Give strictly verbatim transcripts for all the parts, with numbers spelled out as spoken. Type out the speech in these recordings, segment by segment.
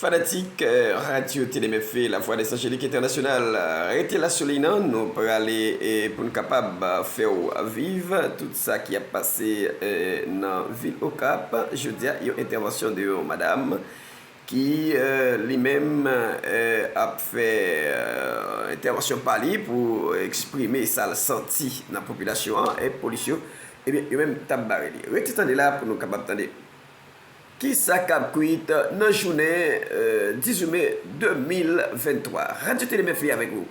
Fanatik, eh, Radyo Tele M F, Lavwa des Angéliques Internationales, eh, rete la sou liy nan, nou prale, eh, pou n kapab, eh, fè w viv tout sa ki ap pase, eh, nan vil Okap. Jodi a, yon entèvansyon de yon madanm ki, eh, li menm, eh, ap fè, eh, entèvansyon pa li pou eksprime sa l santi nan popilasyon an, e polis yo, ebyen, yo menm t ap bare li. Rete tande la pou nou kapab tande kisa k ap kwit nan jounen, eh, dizuit me de mil venntwa. Radyo Tele M F avèk ou.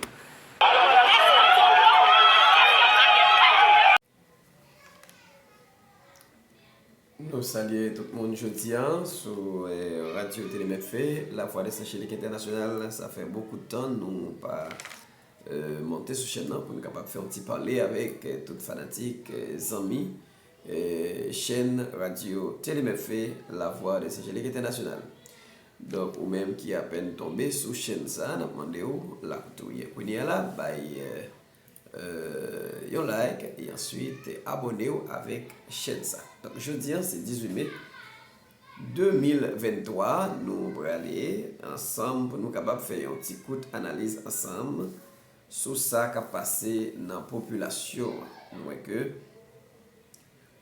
Nou salye tout moun jodi a sou, eh, Radyo Tele M F, Lavwa des Angéliques Internationales. Sa fè bokou de tan nou pa, eh, monte sou chèn nan pou n kapab fè yon ti pale avèk, eh, tout fanatik, eh, zanmi, eh, chèn Radyo Tele M F, Lavwa des Angéliques Internationales. Donk, ou menm ki apèn tonbe sou chèn sa, n ap mande w, la kote w ye kounye a la, bay, eh, eh, yon like, e answit abone w avèk chèn sa. Donk, jodi a, se dizuit me de mil venntwa, nou prale ansanm pou nou kapab fè yon ti kout analiz ansanm sou sa k ap pase nan popilasyon an. Nou wè ke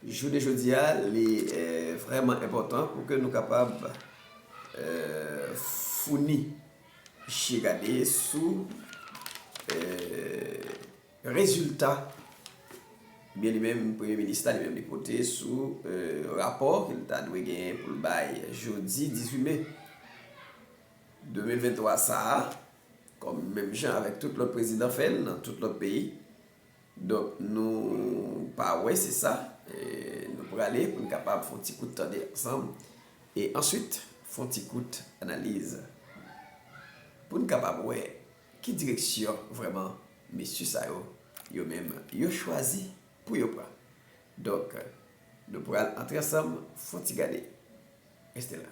jounen jodi a, li, eh, vrèman enpòtan pou ke nou kapab, eh, founi je gade sou, eh, rezilta, ebyen, li menm, Premye Minis la, li menm, li pote sou, eh, rapò ke l ta dwe genyen pou l bay jodi dizuit me de mil venntwa sa a, kòm menm jan avèk tout lòt prezidan fè l nan tout lòt peyi. Donk, nou pa wè se sa, eh, nou prale pou n kapab fè yon ti kout tande ansanm, e answit, fè yon ti kout analiz, pou n kapab wè ki direksyon vrèman mesye sa yo, yo menm, yo chwazi pou yo pran. Donk, nou pral antre ansanm, fè yon ti gade. Reste la.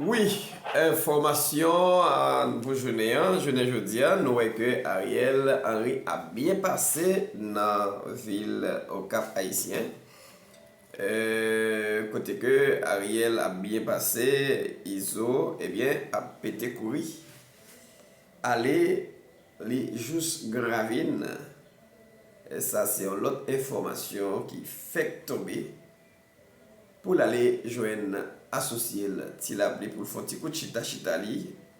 Wi, enfòmasyon, ah, pou jounen an, jounen jodi a, nou wè ke Ariel Henry ap byen pase nan vil Okap Ayisyen. Eh, kote ke Ariel ap byen pase, Izo, ebyen, ap pete kouri ale li jous Gran Ravin. E sa se yon lòt enfòmasyon ki fèk tonbe pou l ale jwenn asosye l Ti Lapli pou l fè yon ti kout chita chita li,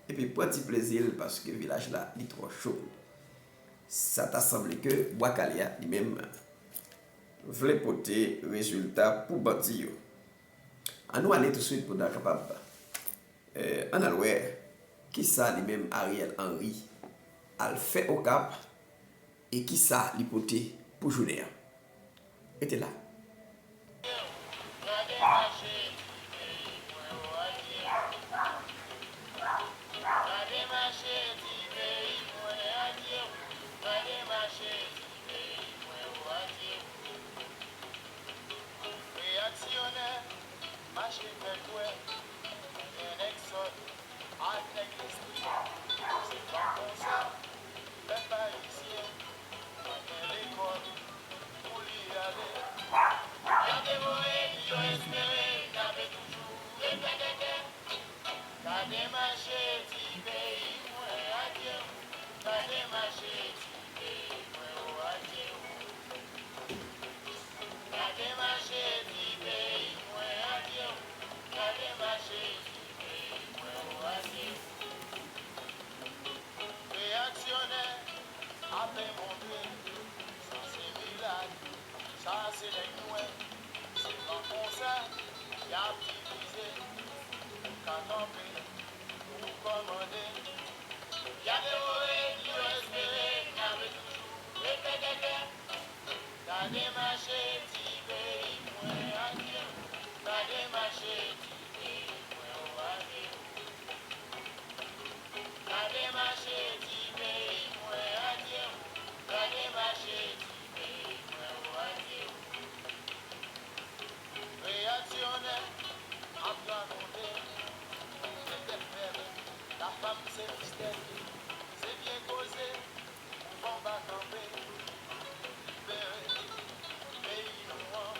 epi pran ti plezi l paske vilaj la li twò cho. Sa ta sanble ke Bwa Kale a li menm vle pote rezilta pou bandi yo. Ann nou ale touswit pou n ta kapab, eh, ann al wè kisa li menm Ariel Henry al fè Okap e kisa li pote pou jounen an. Rete la. Reyaksyonè, mache fè kwè, gen nèg sòt ak nèg lespri. Se pa konsa, pèp ayisyen, pa gen lekòl pou li ale. Yo te voye l, yo espere l, n ape toujou ret kèkèkè. Gade mache ti peyi mwen, adye. Gade mache ti peyi mwen, o adye. Gade mache ti peyi mwen, adye. Gade mache ti peyi mwen, o adye. Reyaksyonè ape montre sa se milat, sa se nèg nwè. Se pa konsa y ap divize. Ka kanpe pou kòmande. Y ap voye, yo espere n ap toujou repete kè. Gade mache ti peyi mwen adye. Gade mache ti peyi mwen o adye. Gade mache ti peyi mwen adye. Gade mache ti peyi mwen o adye. Reyaksyonè ap rakonte, se tèt fèb, la fam se mistè, se vye koze, mouvman pa kanpe, libere peyi nou an.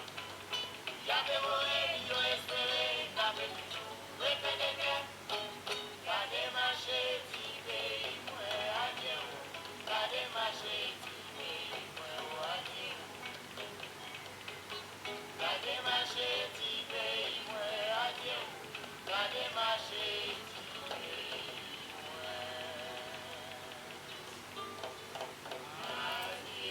Y ap voye, yo espere n ap toujou repete kè. Gade mache ti peyi mwen adye o, gade mache ti peyi mwen o adye o. Gade mache ti peyi mwen adye o, gade mache ti peyi mwen adye.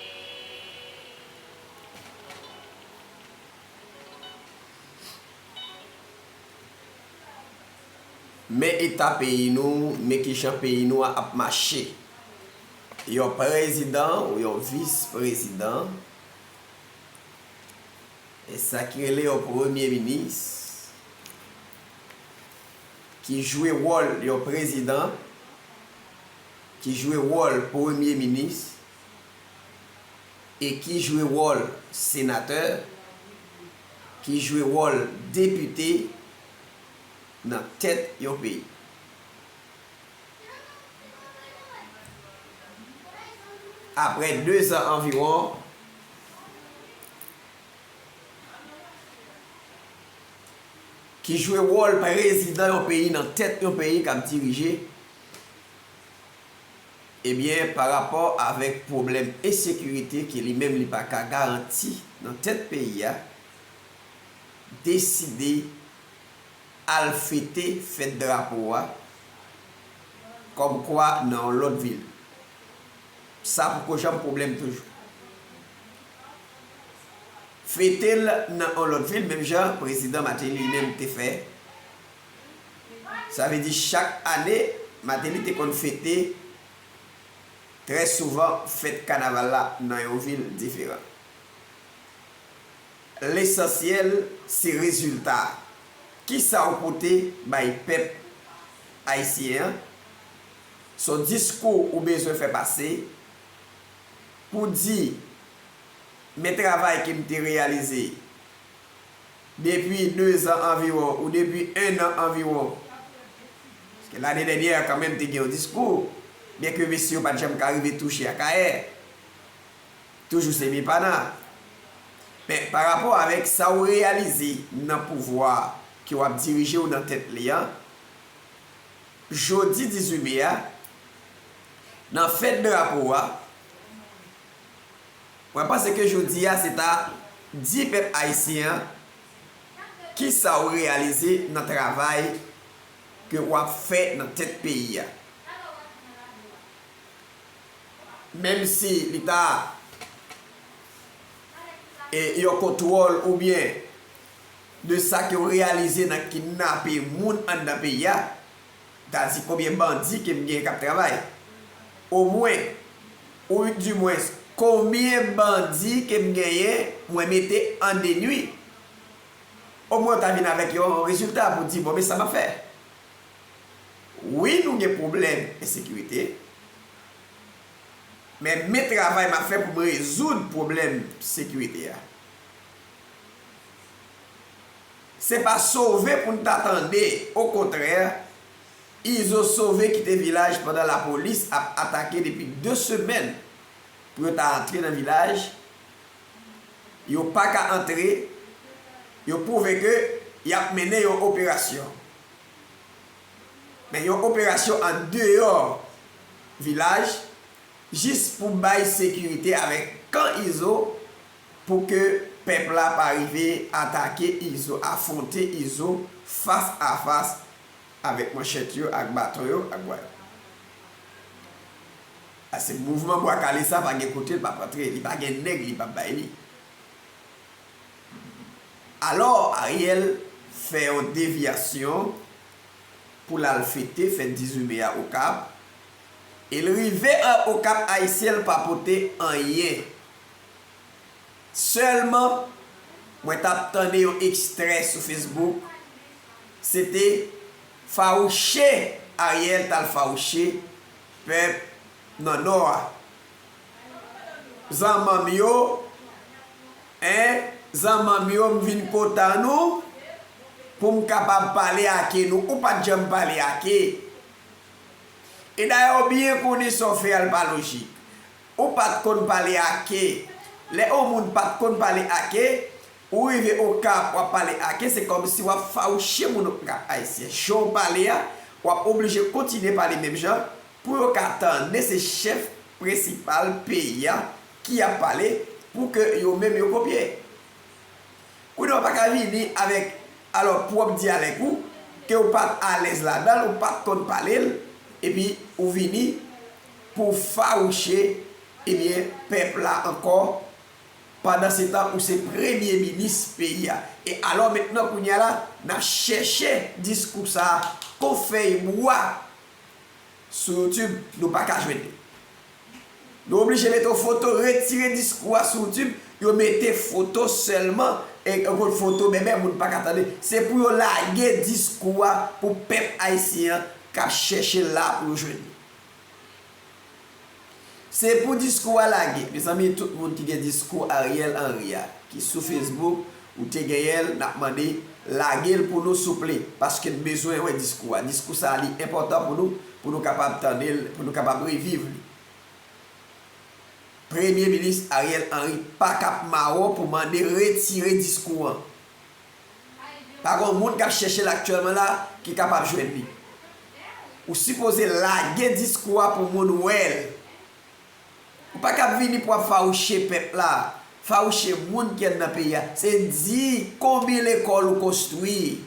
Men eta peyi nou, men kijan peyi nou a ap mache. Yon prezidan ou yon vis prezidan, e sa ki rele yon premye minis, ki jwe wòl yon prezidan, ki jwe wòl premye minis, e ki jwe wòl senatè, ki jwe wòl depite nan tèt yon peyi. Apre de zan anviwon, ki jwe wòl prezidan yon peyi nan tèt yon peyi k ap dirije, ebyen, pa rapò avèk pwoblèm ensekirite ke li menm li pa ka garanti nan tèt peyi a, deside al fete fèt drapo a, kòmkwa nan yon lòt vil. Sa poko janm pwoblèm toujou. Fete l nan yon lòt vil, menm jan prezidan Martelly li menm te fè. Sa vle di chak ane, Martelly te konn fete trè souvan fèt kanaval la nan yon vil diferan. Lesansyèl se rezilta a. Kisa w pote bay pèp ayisyen an? Se yon diskou ou bezwen fè pase pou di, men travay ke m te reyalize depi de zan anviwon ou depi en an anviwon. Paske lane dènyè a kanmenm te gen yon diskou, byenke mesye yo pa t janm ka rive touche Akayè. Toujou se Mepana. Men pa rapò avèk sa w reyalize nan pouvwa ke w ap dirije w nan tèt li an, jodi dizuit me a, nan fèt drapo a, mwen panse ke jodi a se ta di pèp ayisyen an kisa w reyalize nan travay ke w ap fè nan tèt peyi a. Menm si li ta, e, yon kontwòl oubyen de sa ke w reyalize nan kidnape moun anndan peyi a, ta di konbyen bandi ke m gen k ap travay. Omwen, ou dimwens, konbyen bandi ke m genyen, mwen mete an denwi. Omwen, w ta vin avèk yon rezilta pou di, bon, men sa m ap fè. Wi, nou gen pwoblèm ensekirite, men, men travay m ap fè pou m rezoud pwoblèm sekirite a. Se pa sove pou n ta tande, okontrè, Izo sove kite vilaj pandan lapolis ap atake depi de semèn pou yo ta antre nan vilaj. Yo pa ka antre, yo pwouve ke y ap mennen yon operasyon. Men yon operasyon andeyò vilaj, jis pou bay sekirite avèk kan Izo, pou ke pèp la pa rive atake Izo, afwonte Izo fas a fas avèk manchèt yo, ak baton yo, ak bwa yo. Paske mouvman Bwa Kale sa pa gen kote l p ap antre, li pa gen nèg li p ap bay li. Alò, Ariel fè yon devyasyon pou l al fete fèt dizuit me a Okap. E l rive an Okap Ayisyen, l pa pote anyen. Sèlman, mwen t ap tande yon ekstrè sou Facebook, se te fawouche Ariel t al fawouche pèp nan Nò a. Zanmanm yo, en, zanmanm yo, m vin kontan nou pou m kapab pale ake nou. Ou pa t janm pale ake. E dayè, ou byen konnen sa w fè a, l pa lojik. Ou pa t konn pale ake. Lè yon moun pa t konn pale ake, ou rive Okap, w ap pale ake, se kòmsi w ap fawouche moun Okap Ayisyen. Jan w pale a, w ap oblije kontinye pale menm jan pou yo ka tande se chèf prensipal peyi a ki ap pale, pou ke yo menm yo kopye. Kounye a, w pa ka vini avèk, alò, pwòp dyalèk ou, ke w pa t alèz ladan l, ou pa t konn pale l, epi ou vini pou w fawouche, ebyen, pèp la ankò. Pandansetan, ou se premye minis peyi a. E alò, mentnan, kounye a la, n ap chèche diskou sa a kon fèy bwa sou YouTube, nou pa ka jwenn li. Nou oblije mete yon foto, retire diskou a sou YouTube, yo mete foto sèlman, e, e, foto bèbè, moun pa ka tande. Se pou yo lage diskou a pou pèp ayisyen an k ap chèche l la pou yo jwenn li. Se pou diskou a lage. Mezanmi, tout moun ki gen diskou Ariel Henry a, ki sou Facebook, ou te genyen l, n ap mande lage l pou nou, souple, paske n bezwen wè diskou a. Diskou sa a, li enpòtan pou nou, pou nou kapab tande l, pou nou kapab reviv li. Premye minis Ariel Henry pa k ap mawon pou mande retire diskou an. Pa gen moun k ap chèche l aktyèlman la ki kapab jwenn li. Ou sipoze lage diskou a pou moun wè l. Ou pa k ap vini pou ap fawouche pèp la, fawouche moun ki anndan peyi a. Se di konbyen lekòl ou konstwi,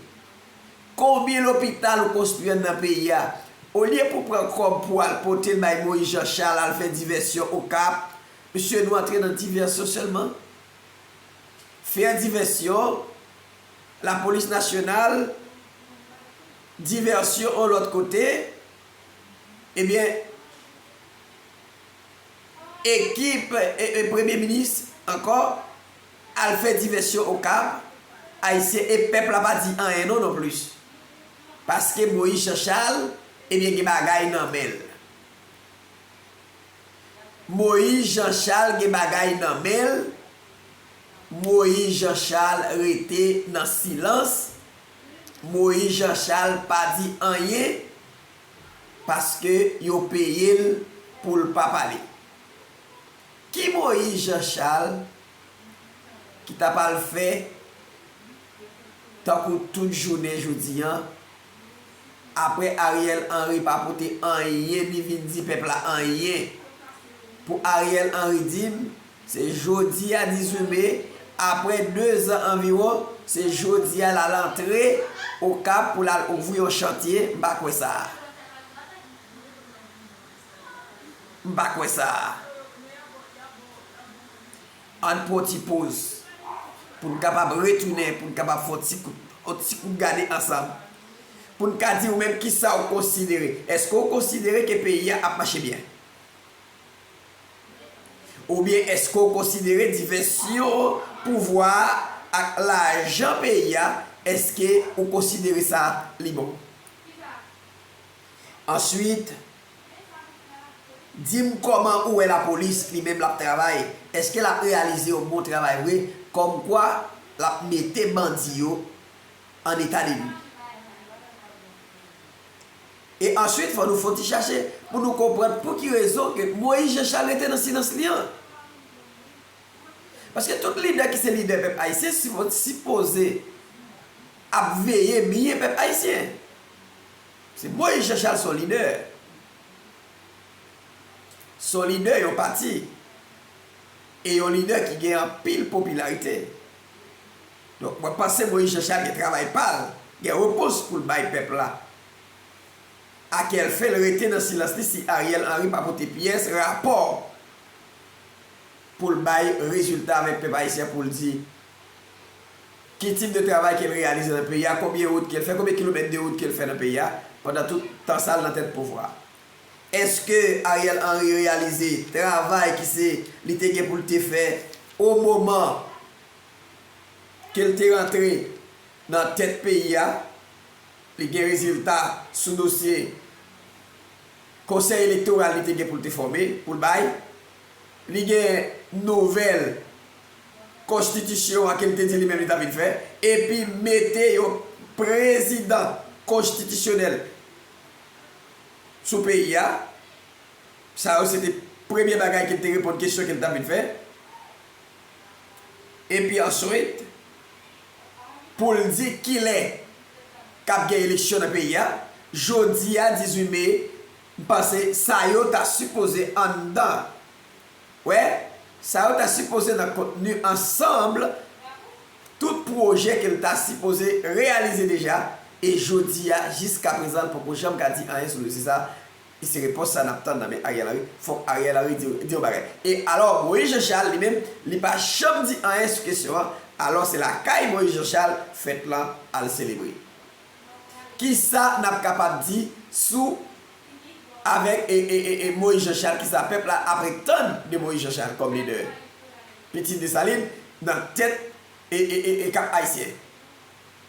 konbyen lopital ou konstwi anndan peyi a. Olye pou pran kòb pou al pote l bay Moïse Jean Charles al fè divèsyon Okap, mesye, nou antre nan divèsyon sèlman. Fè divèsyon, lapolis nasyonal, divèsyon yon lòt kote, ebyen, ekip, e, e, premye minis ankò al fè divèsyon Okap, ayisyen, e pèp la pa di anyen non, non plis. Paske Moïse Jean Charles, ebyen, gen bagay nan men l. Moïse Jean Charles gen bagay nan men l. Moïse Jean Charles rete nan silans. Moïse Jean Charles pa di anyen paske yo peye l pou l pa pale. Ki Moïse Jean Charles ki ta pral fè tankou tout jounen jodi a, apre Ariel Henry pa pote anyen ni vin di pèp la anyen, pou Ariel Henry di m, se jodi a dizuit me, apre de zan anviwon, se jodi a l al antre Okap pou l al ouvri yon chantye, m pa kwè sa a. M pa kwè sa a. Ann pran yon ti poz pou n kapab retounen, pou n kapab fè yon ti kout, yon ti kout gade ansanm. Pou n ka di ou menm kisa w konsidere. Èske w konsidere ke peyi a ap mache byen? Oubyen èske w konsidere divèsyon pouvwa a ak lajan peyi a, èske ou konsidere sa li bon? Answit, di m kòman ou wè lapolis li menm l ap travay. Èske l ap reyalize yon bon travay vre? Kòmkwa l ap mete bandi yo an eta de nwi. E answit, fò nou fè yon ti chache pou nou konprann pou ki rezon ke Moïse Jean Charles rete nan silans li an. Paske tout lidè ki se lidè pèp ayisyen sipo-, sipoze ap veye byen pèp ayisyen. Se Moïse Jean Charles se yon lidè. Se yon lidè yon pati. E yon lidè ki gen anpil popilarite. Donk, mwen panse Moïse Jean Charles gen travay pa l, gen repons pou l bay pèp la. A kèl fen l rete nan silans li si Ariel Henry pa pote pyès rapò pou l bay rezilta avèk pèp ayisyen pou l di Ki tip de travay ke l reyalize nan peyi a? Konbyen wout ke l fè? Konbyen kilomèt de wout ke l fè nan peyi a pandan tout tan sa l nan tèt pouvwa a? Èske Ariel Henry reyalize travay ki se li te gen pou l te fè o moman ke l te rantre nan tèt peyi a? Li gen rezilta sou dosye konsèy elektoral li te gen pou l te fòme, pou l bay. Li gen nouvèl konstitisyon an ke l te di li menm li t ap vin fè, epi mete yon prezidan konstitisyonèl sou peyi a. Sa yo se te premye bagay ke l te reponn kesyon ke l t ap vin fè. Epi answit, pou l di kilè k ap gen eleksyon nan peyi a, jodi a, dizuit me, m panse sa yo ta sipoze anndan. Wè, sa yo ta sipoze nan kontni ansanm tout pwojè ke l ta sipoze reyalize deja, e jodi a, jiskaprezan, l poko janm ka di anyen sou dosye sa. E se repons sa n ap tann nan men Ariel Henry. Fòk Ariel Henry di, di yon bagay. E alò, Moïse Jean Charles, li menm, li pa janm di anyen sou kesyon an. Alò, se lakay Moïse Jean Charles fèt lan al selebre. Kisa n ap kapab di sou, avèk, e, e, e, e Moïse Jean Charles, kisa pèp la ap retann de Moïse Jean Charles kòm lidè Pitit Desalin nan tèt, e, e, e, e Kap Ayisyen?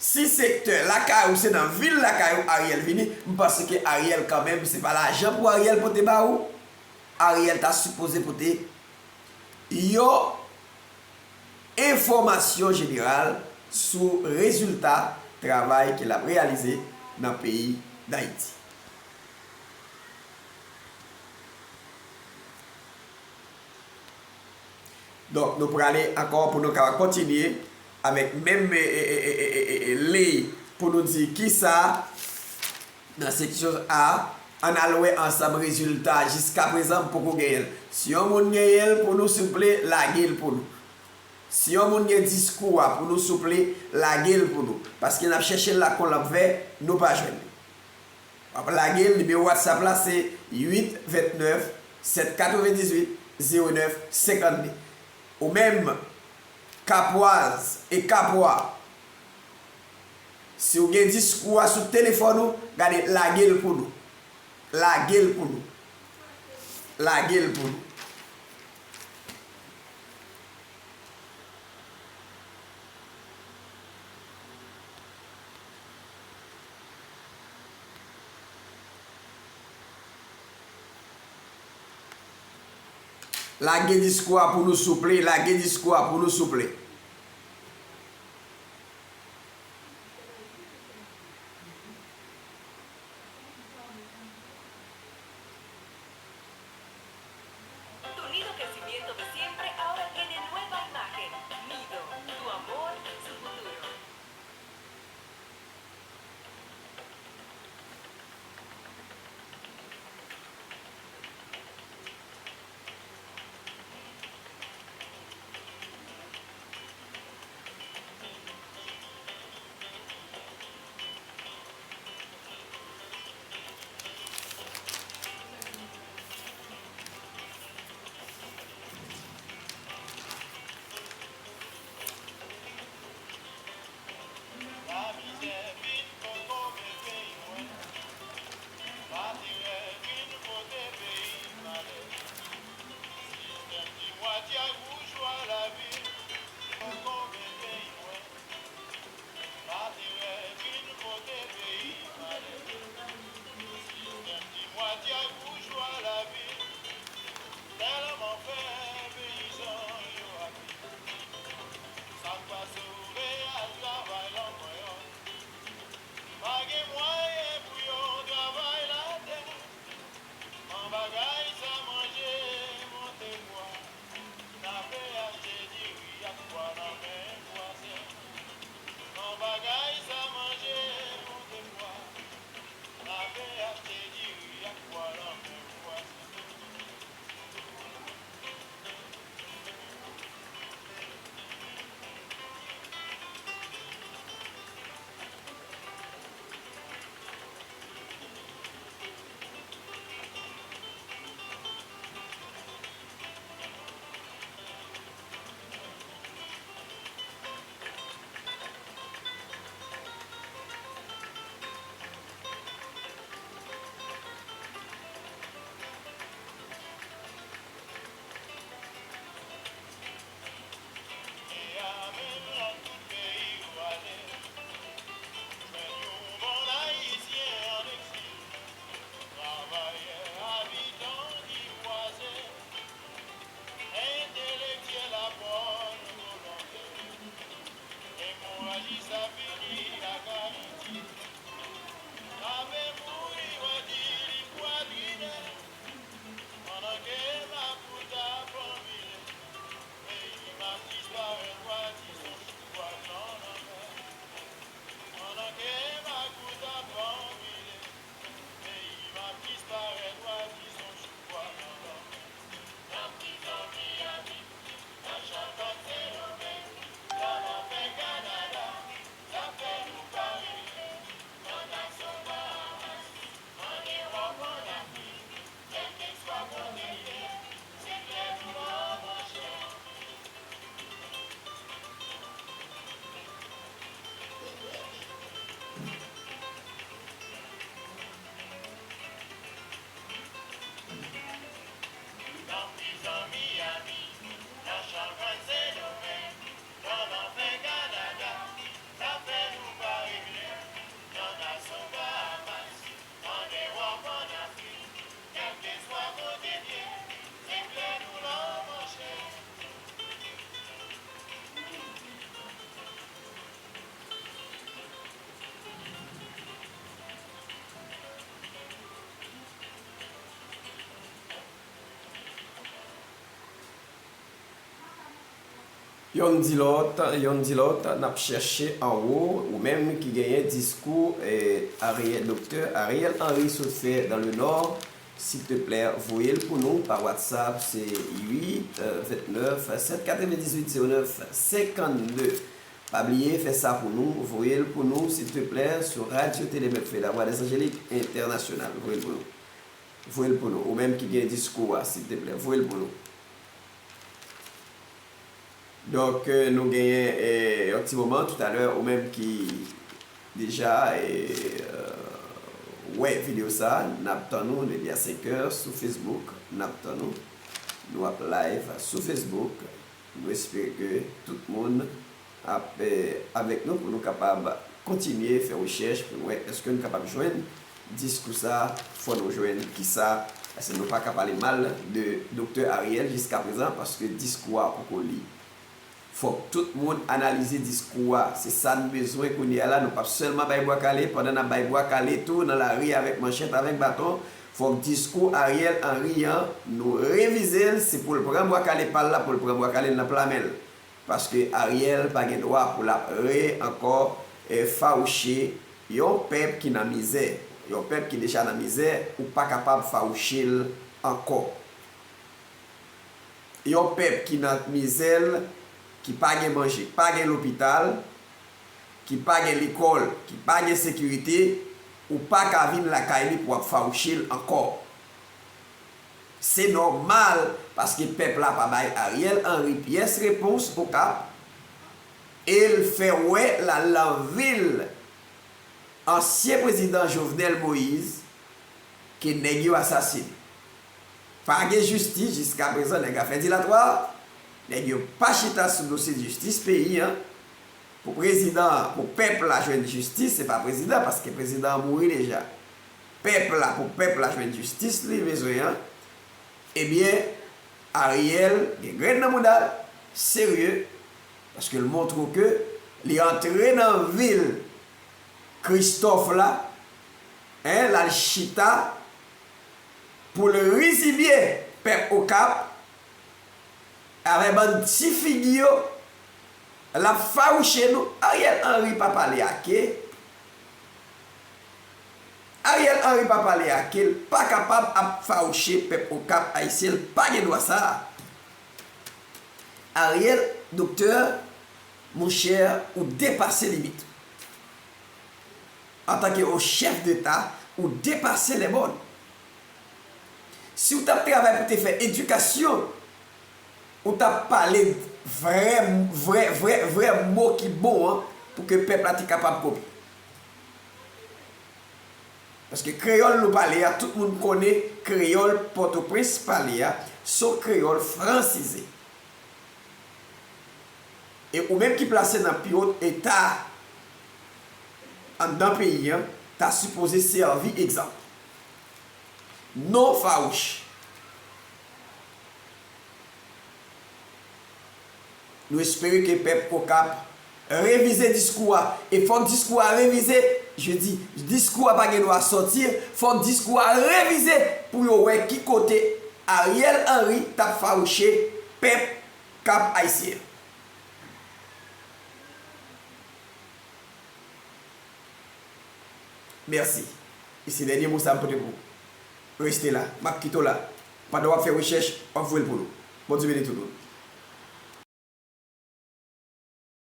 Si sektè lakay ou, se nan vil lakay ou Ariel vini, m panse ke Ariel kanmenm, se pa lajan pou Ariel pote ba ou. Ariel ta sipoze pote yon enfòmasyon jeneral sou rezilta travay ke l ap reyalize nan peyi Dayiti. Donk, nou prale ankò pou nou kapab kontinye avèk menm, e, e, e, e, e, e, e, liy pou nou di kisa nan seksyon A, ann al wè ansanm rezilta. Jiskaprezan, m poko genyen l. Si yon moun genyen l pou nou, souple, lage l pou nou. Si yon moun gen diskou a pou nou, souple, lage l pou nou. Paske n ap chèche l la kon lanp vè, nou pa jwenn li. W ap lage l, nimewo WhatsApp la se uit vennèf sèt katrevendizuit zewo nèf senkannde. Ou menm, Kapwaz e Kapwa, si w gen diskou a sou telefòn ou, gade, lage l pou nou. Lage l pou nou. Lage l pou nou. Lage diskou a pou nou, souple. Lage diskou a pou nou, souple. Tu nido crecimiento de siempre ahora tiene nueva imagen. Nido, tu amor, su futuro. Yonn di lòt, yonn di lòt, n ap chèche anwo, ou menm ki genyen diskou, eh, Ariel, Doktè Ariel Henry sot fè dans le Nord, silteplè, voye l pou nou pa WhatsApp, se uit vennèf sèt katrevendizuit zewo nèf senkannde. Pa bliye fè sa pou nou, voye l pou nou, silteplè, sou Radio Télé Mèt Fè, La Voix des Angéliques Internationales. Voye l pou nou. Voye l pou nou. Ou menm ki gen diskou a, silteplè, voye l pou nou. Donk, eh, nou genyen, eh, yon ti moman toutalè, ou menm ki deja, eh, eh, wè videyo sa, n ap tann ou depi a senkè sou Facebook, n ap tann ou. Nou ap live sou Facebook. Nou espere ke tout moun ap, eh, avèk nou pou nou kapab kontinye fè rechèch pou nou wè èske nou kapab jwenn diskou sa, fò nou jwenn kisa, paske nou pa ka pale mal de Doktè Ariel jiska prezan, paske diskou a poko li. Fòk tout moun analize diskou a. Se sa n bezwen kounye a la. Nou p ap sèlman bay bwa kale, pandan n ap bay bwa kale tou nan lari avèk manchèt, avèk baton. Fòk diskou Ariel Henry an, nou revize l. Se pou l pran bwa kale pa l la, pou l pran bwa kale l nan pla men l. Paske Ariel pa gen dwa pou l ap re ankò, eh, fawouche yon pèp ki nan mizè. Yon pèp ki deja nan mizè, ou pa kapab fawouche l ankò. Yon pèp ki nan mizè l, ki pa gen manje, pa gen lopital, ki pa gen lekòl, ki pa gen sekirite, ou pa ka vin lakay li pou w ap fawouche l ankò. Se nòmal, paske pèp la pa bay Ariel Henry pyès repons Okap, e l fè wè l al nan vil ansyen prezidan Jovenel Moïse ke nèg yo asasine. Pa gen jistis, jiska prezan nèg la fè dilatwa, nèg yo pa chita sou dosye jistis peyi an. Pou prezidan an, pou pèp la jwenn jistis, se pa prezidan, paske prezidan an mouri deja. Pèp la, pou pèp la jwenn jistis li bezwen an, ebyen, Ariel gen grenn nan mouda l, serye, paske l montre w ke li antre nan vil Kristòf la, en, l al chita pou l rizibye pèp Okap, avè bann ti figi yo, l ap fawouche nou. Ariel Henry pa pale ake. Ariel Henry pa pale ake, l pa kapab ap fawouche pèp Okap ayisyen, l pa gen dwa sa a. Ariel, doktè, monchè, ou depase limit. Antanke yon chèf deta, ou depase lè bòn. Si w t ap travay pou te fè edikasyon, ou t ap pale vrè, vrè, vrè, vrè mo ki bon an pou ke pèp la te kapab kopye. Paske kreyòl nou pale a, tout moun konnen kreyòl Pòtoprens pale a, se yon kreyòl fransize. E ou menm ki plase nan pi wot eta anndan peyi an, ta sipoze sèvi egzanp. Non fawouch. Nou espere ke pèp Okap revize diskou a. E fòk diskou a revize, je di, diskou a pa gen dwa sòti, fòk diskou a revize pou yo wè ki kote Ariel Henry t ap fawouche pèp Kap Ayisyen. Mèsi. E se dènye mo sa m pote pou ou. Reste la. M ap kite w la. Pandan w ap fè rechèch, w ap voye l pou nou. Bondye beni tout moun.